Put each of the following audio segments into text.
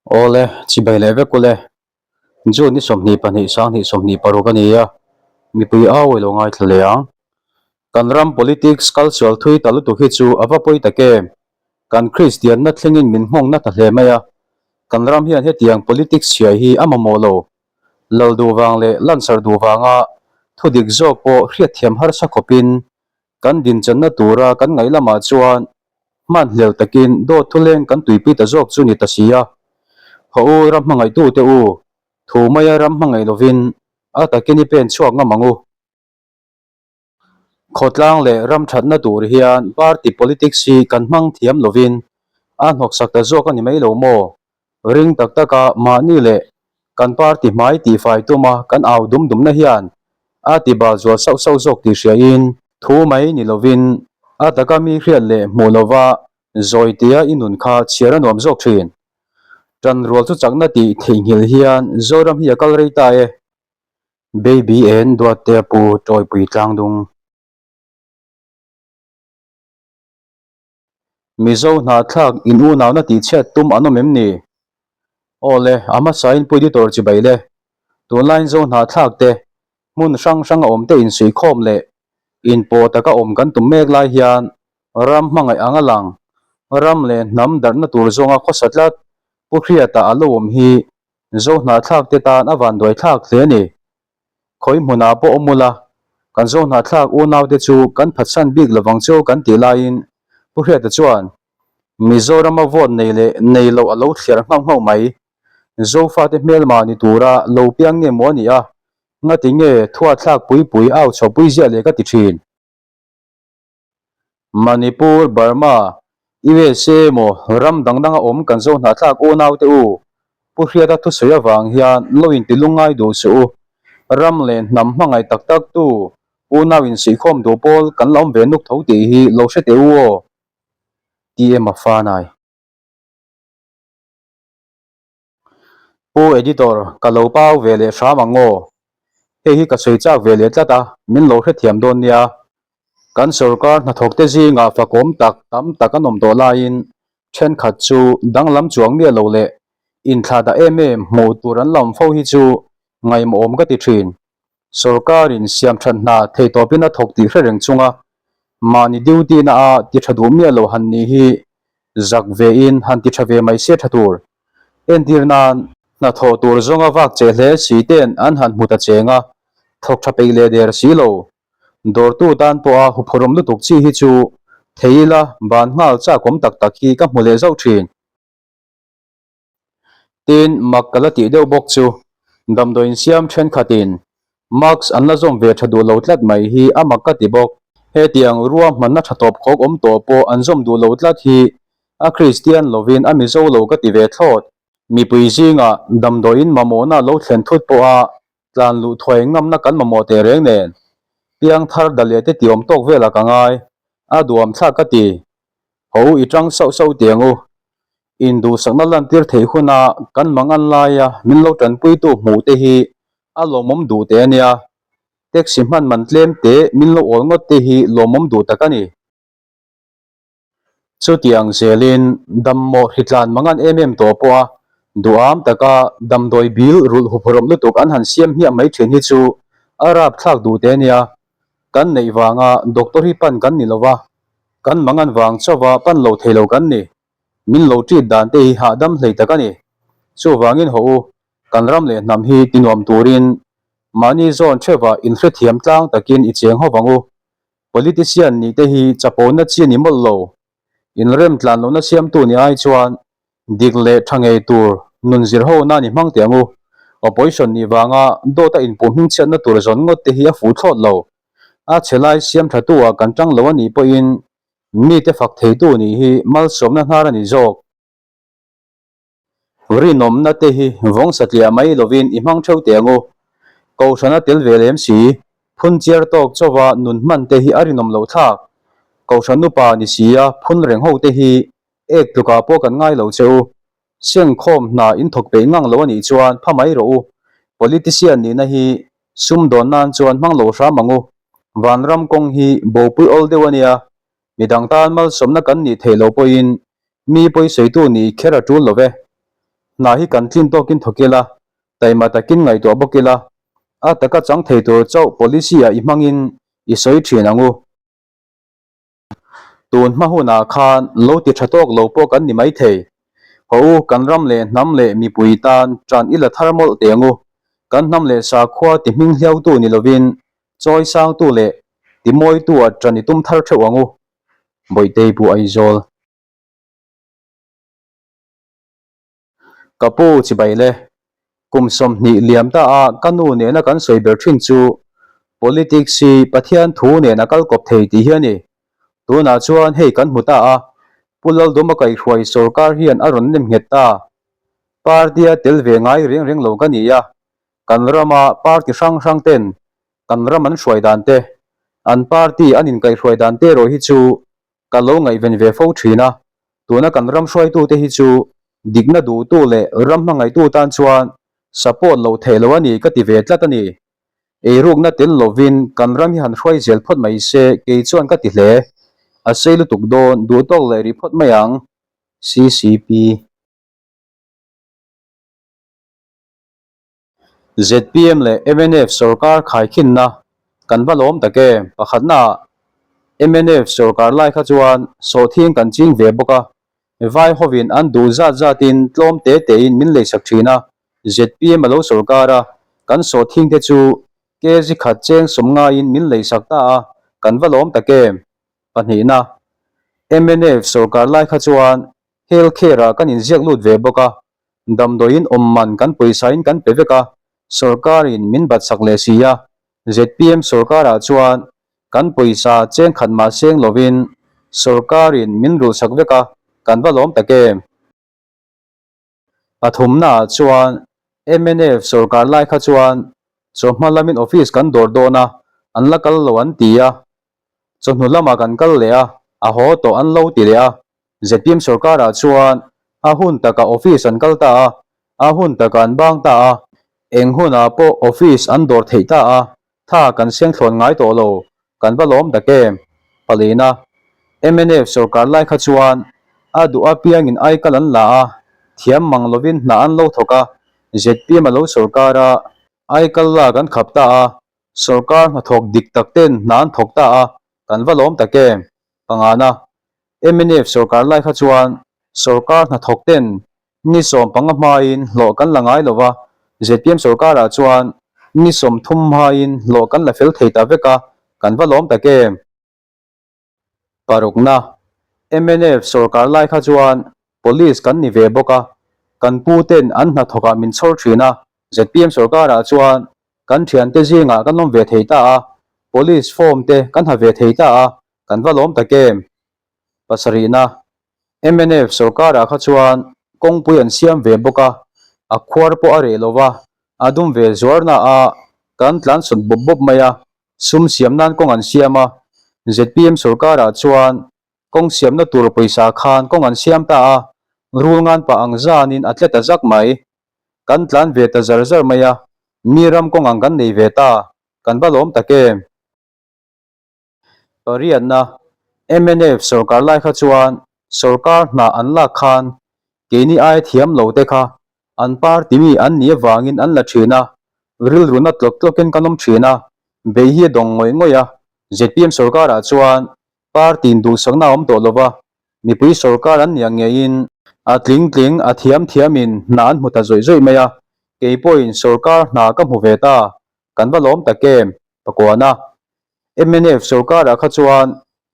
Awle, chibai leh vek ule. June ni 22 2026 a ni a, mipui au i lo ngaithla leh ang. Kan ram politics cultural thui ta lutuk hi chu a va pawi tak em? Kan Kristianna thlengin min nghawng na ta hle mai a, kan ram hian hetiang politics chhia hi a mamawh lo. Lal duh vang leh lansar duh vanga thudik zawk pawh hriatthiam harsa khawpin kan dinchanna tura kan ngaih lamah chuan hmanhlel takin dawt thuleng kan tuipui ta zawk chu ni ta si a. Haw u ram hmangaihtute u, thu maia ram hmangaih lovin a takin i pen chhuak ngam ang u. Khawtlang leh ram thatna tur hian party politics hi kan hmang thiam lovin a hnawksak ta zawk a ni mai lo maw? Ring tak taka mahni leh kan party hmai tihfai tuma kan au dum dumna hian a ti bal zual sauh sauh zawk tih hriain thu mai ni lovin a taka mi hriat leh hmuh lova zawi tia i nun kha chhiar a nuam zawk thin. Tanrual chu chakna tih theihnghilh hian Zoram hi a kal rei ta e. Baby en Duatte a pu Tawipui Tlangdung. Mizo hnahthlak in unauna tihchhiat tum an awm em ni? Aw le, a hmasain Pu Editor chibai le. Tunlaiin Zo hnahthlak te, hmun hrang hrang a awm te insuihkhawm leh inpawh taka awm kan tum mek lai hian ram hmangaih ang a lang, ram leh hnam darhna tur zawnga khawsa tlat Pu Hriata a lo awm hi Zo hnahthlak te tan a vanduai thlak hle a ni. Khawi hmunah pawh awm ula, kan zo hnahthlak unau te chu kan phatsan bik lovang chu kan tih laiin Pu Hriata chuan Mizorama vote nei leh nei loh a lo thliar nghauh nghauh mai. Zofate hmelma ni tura lo piang nge maw a nih a, ngati nge thuathlak pui pui au chhawpui ziah leh ka ti thin. Manipur, Burma, USA emaw ram dang danga awm kan zo hnahthlak unaute u, Pu Hriata thusawi avang hian lo inti lungngai duh suh u. Ram leh hnam hmangaih tak tak tu unau insuihkhawm duh pawl kan la awm ve nuk tho tih hi lo hre teh u aw. TM a fanai. Pu Editor, ka lo pau ve leh hram ang aw. Hei hi ka sawi chak ve leh tlat a, min lo hrethiam dawn nia. Kan sorkar hnathawkte zingah fakawm tak tam tak an awm tawh laiin thenkhat chu danglam chuang miah lo leh inthlahdah em em hmuh tur an la awm fo hi chu ngaihmawhawm ka ti thin. Sorkarin siamthat hna theihtawpin a thawk tih hre reng chunga mahni duty na a ti tha duh miah lo han nih hi zak vein han ti tha ve mai se tha tur. Entir nan, hnathawh tur zawnga vak che hle si ten an han hmu ta cheng a, thawk tha peih leh der si lo. Dawrtu tan pawha huphurhawm lutuk chi hi chu thei ila ban nghal chakawm tak tak hi ka hmu leh zauh thin. Tin, mak ka la tih deuh bawk chu damdawiin siam thenkhatin mask an la zawm ve tha duh lo tlat mai hi a mak ka ti bawk. Hetiang ruahmanna tha tawp khawk awm tawh pawh an zawm duh lo tlat hi a Kristian lovin a Mizo lo ka ti ve thlawt. Mipui zingah damdawiin mamawhna lo thlen thut pawha tlan luh thuai ngamna kan mamawh teh reng nen piangthar da leh te ti awm tawk velah ka ngai, a duham thlak ka ti. Ho i tang sauh sauh teh ang u. Induhsakna lantir theih huna kan mangan laia min lo tanpuitu hmuh te hi a lawmawm duh teh a nia. Taxi hman man tlem te min lo awl ngawt te hi lawmawm duh tak a ni. Chutiang zelin dammawh hritlan mangan em em tawh pawha duham taka damdawi bil rulh huphurhawm lutuk an han siam hmiah mai thin hi chu a rapthlak duh teh a nia. Kan neih vanga doctor hi pan kan ni lova, kan mangan vang chauha pan lo thei lo kan ni. Min lo treat dan te hi hahdam hlei tak a ni. Chuvangin haw u, kan ram leh hnam hi tinuam turin mahni zawn theuhah inhrethiam tlang takin i cheng ho vang u. Politician nih te hi chapona chi a ni mawlh lo. Inrem tlan lohna siamtu ni ai chuan dik leh tha ngei tur nun zir ho na ni hmang teh ang u. Opposition nih vanga dawt a inpuh hmingchhiatna tur zawn ngawt te hi a fuh thlawt lo. A chhe lai siam tha tu ah kan tang lo a nih pawhin mite fak theitu nih hi malsawmna hnar a ni zawk. Rinawmna te hi vawng satliah mai lovin i hmang theuh teh ang u. Kohhran a tel ve lem si, phun chiar tawk chauha nun hman te hi a rinawm loh thlak. Kohhran upa ni sia phun reng ho te hi ek tlukah pawh kan ngai lo che u. Sengkhawm hna in thawk peih ngang lo a nih chuan pha mai rawh u. Politician nihna hi sumdawn nan chuan hmang lo hram ang u. Vanram kawng hi bopui awl deuh a nia. Midang tan malsawmna kan nih theih loh pawhin mi pawisawitu nih kher a tul lo ve. Hna hi kan tlin tawkin thawk ila, taima takin ngaihtuah bawk ila, a taka chang thei tur chauh policy ah i hmangin i sawi thin ang u. Tun hma hunah khan lo ti tha tawk lo pawh kan ni mai thei. Haw u, kan ram leh hnam leh mipui tan tan i la thar mawlh teh ang u. Kan hnam leh sakhua ti hming hliautu ni lovin chawi sangtu leh ti mawitu ah tan i tum thar theuh ang u. Bawihtei Pu Aizawl. Ka pu chibai le, kum 20 liam ta a ka nu nena kan sawi ber thin chu politics hi Pathian thu nen a kal kawp thei tih hi a ni. Tunah chuan hei kan hmu ta a, Pu Lalduma kaihhruai sorkar hian a rawn nem nghet ta. Party a tel ve ngai reng reng lo ka ni a, kan rama party hrang hrang ten kan ram an hruai dan te, an party an inkaihhruai dan te erawh hi chu ka lo ngaihven ve fo thin a, tuna kan ram hruaitute hi chu dikna duhtu leh ram hmangaihtu tan chuan support loh theih loh a ni ka ti ve tlat a ni. Eirukna tel lovin kan ram hi han hruai zel phawt mai se kei chuan ka ti hle. A sei lutuk dawn duhtawk leh rih phawt mai ang. CCP. Zpm leh mnf sorkar khaikhinna kan va lawm tak em? Pakhatnaah mnf sorkar lai kha chuan sawhthing kan ching ve bawk a, vai hovin an duh zat zatin tlawm te tein min leisak thin a, zpm a lo sorkar a, kan sawhthing te chu kg khat cheng sawm ngaiin min leisak ta a, kan va lawm tak em? Pahnihna, mnf sorkar lai kha chuan health care-ah kan inziak lut ve bawk a, Damdawiin awm man kan pawisain kan pe vek a, sorkarin min bat sak leh si a, zpm sorkarah chuan kan pawisa cheng khat mah seng lovin sorkarin min rulh sak vek a, kan va lawm tak em? Pathumnaah chuan mnf sorkar lai kha chuan chawhma lamin office kan dawr dawn a, an la kal lo an ti a, chawhnu lamah kan kal leh a, a haw tawh an lo ti leh a, Zpm sorkarah chuan a hun takah office an kal ta a, a hun takah an bang ta a, eng hunah pawh office an dawr theih ta a, tha kan siang thlawn ngai tawh lo, kan va lawm tak em? Palina, mnf sorkar lai kha chuan a duh apiangin aikal an la a, thiam mang lovin hna an lo thawk a, zpm a lo sorkar a, aikal lak an khap ta a, sorkar hnathawk dik tak ten hna an thawk ta a, kan va lawm tak em? Pangana, mnf sorkar lai kha chuan sorkar hnathawk ten ni 15 hmain hlawh kan la ngai lova, zpm sorkarah chuan ni 30 hmain hlawh kan la fel thei ta vek a, kan va lawm tak em? Parukna, mnf sorkar lai kha chuan police kan ni ve bawk a, kan pu ten an hnathawkah min chhawr thin a, zpm sorkarah chuan kan thiante zingah kan awm ve thei ta a, police form te kan ha ve thei ta a, Kan va lawm tak em? Pasarihna, mnf sorkarah kha chuan kawngpui an siam ve bawk a, a khuar pawh a reh lo va, a dum ve zuarna a kan tlan sawt bawp bawp mai a, sum siam nan kawng an siam a, zpm sorkarah chuan kawng siamna tur pawisa khan kawng an siam ta a, rul ngan pah ang zanin a tle ta zak mai. Kan tlan ve ta zar zar mai a, mi ram kawng ang kan nei ve ta, kan va lawm tak em? Pariatna, mnf sorkar lai kha chuan sorkar hna an lak khan keini aia thiam lo te kha an party mi an nih avangin an la thin a, rilru na tlawk tlawkin kan awm thin a, bei hi a dawng ngawih ngawih a, zpm sorkarah chuan party in duhsakna a awm tawh lo va, mipui sorkar an nih ang ngeiin a tling tling a thiam thiamin hna an hmu ta zawih zawih mai a, kei pawhin sorkar hna ka hmu ve ta, kan va lawm tak em? Pakuana, mnf sorkarah kha chuan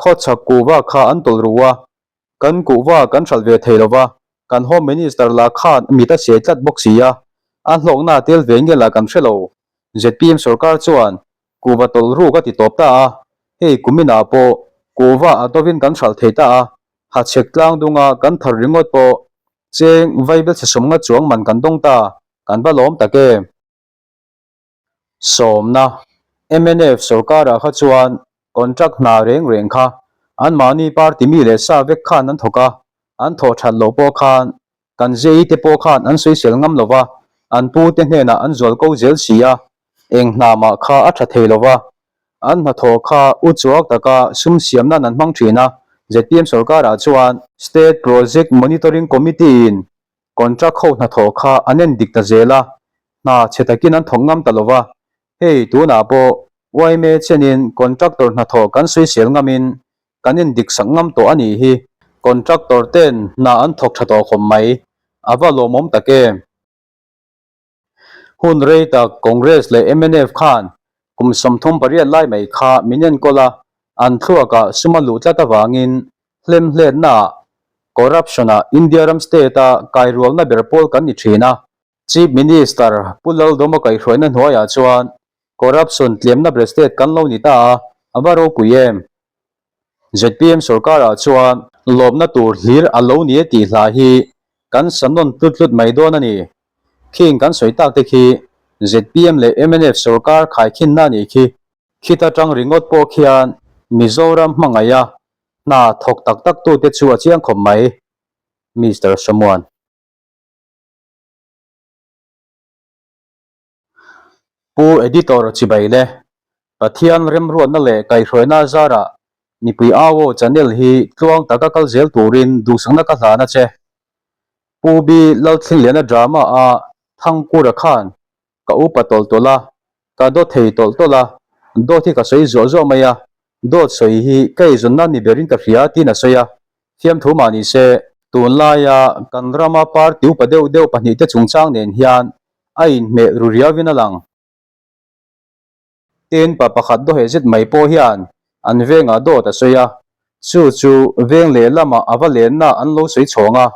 khawchhak kuhva kha an tawlh ru a, kan kuhva kan hralh ve thei lova, kan Home Minister lah khan mit a siai tlat bawk si a, a hlawkna a tel ve nge lah kan hre lo. Zpm sorkar chuan kuhva tawlh ruk a ti tawp ta a, hei kuminah pawh kuhva a dawvin kan hralh thei ta a, hachhek tlang dunga kan thar ringawt pawh cheng vaibelchhe sawmnga chuang man kan dawng ta, kan va lawm tak em? Sawmna, mnf sorkarah kha chuan contract hna reng reng kha anmahni party mi leh sa vek khan an thawk a, an thawh that loh pawh khan kan JE te pawh khan an sawisel ngam lo va, an pu te hnenah an zual ko zel si a, eng hna mah kha a tha thei lo va, an hnathawh kha u chuak taka sum siam nan an hmang thin a, zpm sorkarah chuan State Project Monitoring Committee in. Contract ho hnathawh kha an en dik ta zel a, hna chhe takin an thawk ngam ta lo va. Hei tunah pawh yma chenin contractor hnathawh kan sawisel ngamin kan en dik sak ngam tawh a nih hi. Contractor ten hna an thawk tha tawh khawp mai, a va lawmawm tak em? Hun rei tak Congress leh mnf khan kum 38 lai mai kha min enkawl a, an thluakah sum a luh tlat avangin hlemhletnaah, corruption-ah India ram state-a kairualna ber pawl kan ni thin a. Chief Minister Pu Laldawma kaihhruaina hnuaiah chuan corruption tlemna ber state kan lo ni ta a, a va ropui em? Zpm sorkarah chuan lawmna tur hlir a lo ni e tih hla hi kan sa nawn tlut tlut mai dawn a ni. Khing kan sawi tak te khi zpm leh mnf sorkar khaikhinna a nih khi. Khita tang ringawt pawh khian Mizoram hmangaih a hna thawk tak tak tute chu a chiang khawp mai. Mister Samuan. Pu Editor Chibai le, Pathian remruatna leh kaihhruaina zarah mipui au aw channel hi tluang taka kal zel turin duhsakna ka hlan a che. Pu B Lalthlingliana drama a Thangkura khan ka upa tawlh tawlh a, ka dawt thei tawlh tawlh a, dawt hi ka sawi zuah zuah mai a, dawt sawi hi ka eizawnna ni berin ka hria tiin a sawi a, fiamthu mah ni se, tunlaia kan rama party upa deuh deuh pahnihte chungchang nen hian a inhmeh ru riauin a lang. Tin, pa pakhat dawheh zet mai pawh hian an vengah dawt a sawi a, chu chu veng lehlamah a va lenna an lo sawi chhawng a,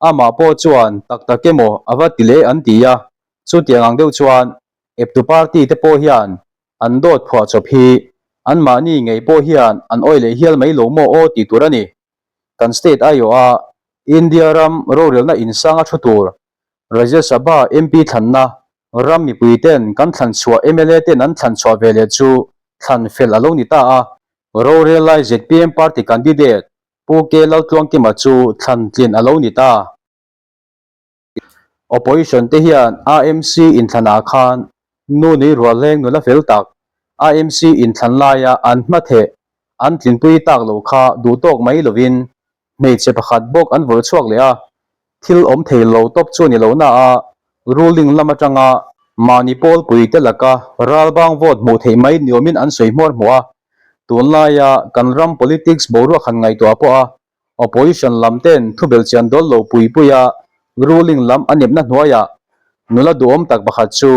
amah pawh chuan tak tak emaw a va ti leh an ti a, chutiang ang deuh chuan eptu party te pawh hian an dawt phuah chawp hi anmahni ngei pawh hian an awih leh hial mai lo maw aw tih tur a ni. Kan state aiawha India ram rorelna insanga thu tur Rajya Sabha MP thlanna ram mipui ten kan thlan chhuah mla ten an thlan chhuah ve leh chu thlan fel a lo ni ta a, rorel lai zpm party candidate Pu K Laltluangkima chu thlan tlin a lo ni ta. Opposition te hian AMC inthlanah khan nu nui rual hleng nula fel tak AMC inthlan laia an hmatheh an tlinpui tak lo kha duhtawk mai lovin hmeichhe pakhat bawk an vawrh chhuak leh a, thil awm thei lo tawp chu a ni lo na a, ruling lam atanga mahni pawlpui te laka ralbang vote hmuh theih mai ni awmin an sawi hmuar hmuh a, tunlaia kan ram politics boruak han ngaihtuah pawh a, opposition lam ten thubel chian dawl lo pui pui a, ruling lam a nepna hnuaiah nula duhawm tak pakhat chu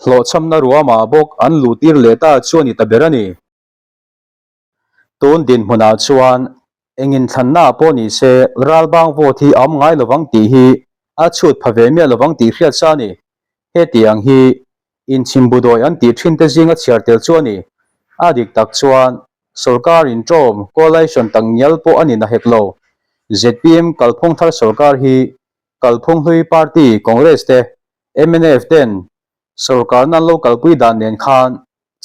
hlawhchhamna ruamah bawk an luhtir leh ta chu a ni ta ber a ni. Tun dinhmunah chuan eng inthlanna pawh ni se ralbang vote hi a awm ngai lovang tih hi a chhut pha ve miah lovang tih hriat sa a ni. Hetiang hi inchhimbudawi an tih thin te zinga chhiar tel chu a ni. A dik tak chuan sorkar inṭawm coalition tak ngial pawh a ni na hek lo. Zpm kalphung thar sorkar hi kalphung hlui party Congress te mnf ten sorkarna an lo kalpui dan nen khan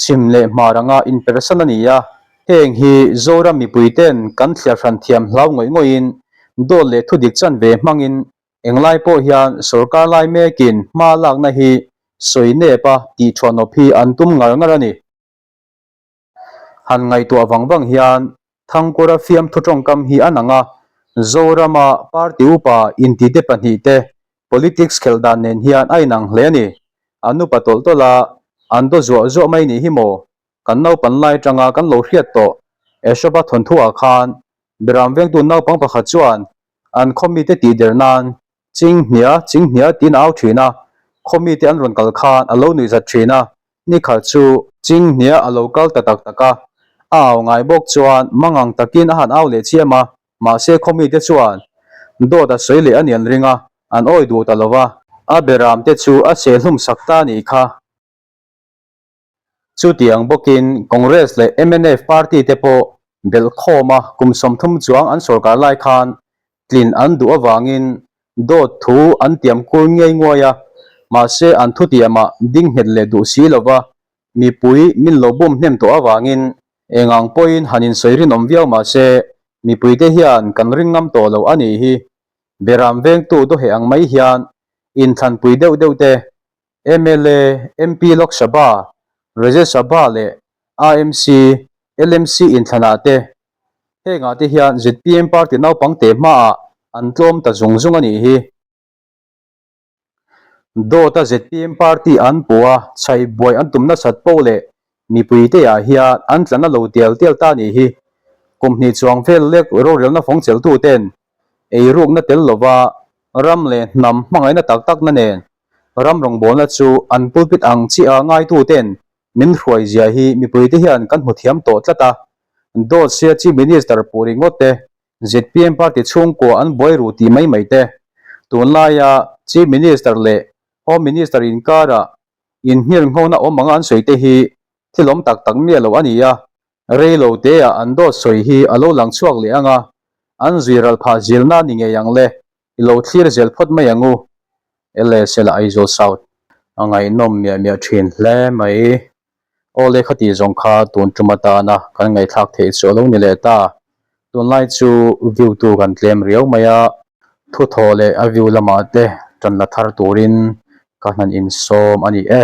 Chhim leh hmar anga inpersan a ni a, heng hi Zoram mipuiten kan thliar hran thiam hlau ngawih ngawhin dawt leh thudik chanve hmangin englai pawh hian sorkar lai mekin hma lakna hi sawi nep a tih thuanawp hi an tum ngar ngar a ni. Han ngaihtuah vang vang hian Thangkura fiamthu tawngkam hi a nang a, Zorama party upa intite pahnihte politics khelh dan nen hian a inang hle a ni. An upa tawlh tawlh a, an daw zuah zuah mai nih hi maw? Kan naupan lai atanga kan lo hriat tawh Eshopa thawnthuah khan Beram vengtu naupang pakhat chuan an khaw mite tihder nan Chinghnia, Chinghnia tiin a au thin a, khaw mite an rawn kal khan a lo nuihzat thin a, Nikhat chu Chinghnia a lo kal ta tak tak a, a au ngai bawk chuan mangang takin a han au leh chiam a, mahse khaw mite chuan dawt a sawi leh a ni an ring a, an awi duh ta lo va. A beram te chu a chhe hlum sak ta a nih kha. Chutiang bawkin Congress leh mnf party te pawh belhkhawma kum 30 chuang an sorkar lai khan tlin an duh avangin dawt thu an tiam kur ngei nguai a, mahse an thutiamah ding nghet leh duh si lova mipui min lo bum hnem tawh avangin eng ang pawhin han insawi rinawm viau mahse mipuite hian kan ring ngam tawh lo a nih hi. Beram vengtu dawheh ang mai hian inthlanpui deuh deuh te mla, MP Lok Sabha, Rajya Sabha leh AMC, LMC inthlanah te hengah te hian zpm party naupang te hmaah an tlawm ta zung zung a nih hi. Dawta zpm party an puh a, chhai buai an tum nasat poh leh mipuite ah hian an tla na lo tial tial ta nih hi. Kum hnih chuang vel lek rorelna fawng cheltu ten eirukna tel lova ram leh hnam hmangaihna tak takna nen ram rawngbawlna chu an pulpit ang chiah a ngaitu ten min hruai zia hi mipuite hian kan hmu thiam tawh tlat a. Dawt sia Chief Minister puh ringawt te zpm party chhungkua an buai ru tih mai mai te. Tunlaia Chief Minister leh Home Minister inkara inhngirnghona awm anga an sawi te hi thil awm tak tak miah lo a ni a, rei lo teah an dawt sawi hi a lo lang chhuak leh ang a, an zui ral phah zilna ni ngei ang le, i lo thlir zel phawt mai ang u. LSL Aizawl South. A ngaihnawm miah miah thin hle mai. Aw le khati zawng kha tun tum atana kan ngaihthlak theih chu a lo ni leh ta. Tunlai chu view tu kan tlem riau mai a, thuthaw leh a view lamah te tan la thar turin ka hnan insawm a ni e.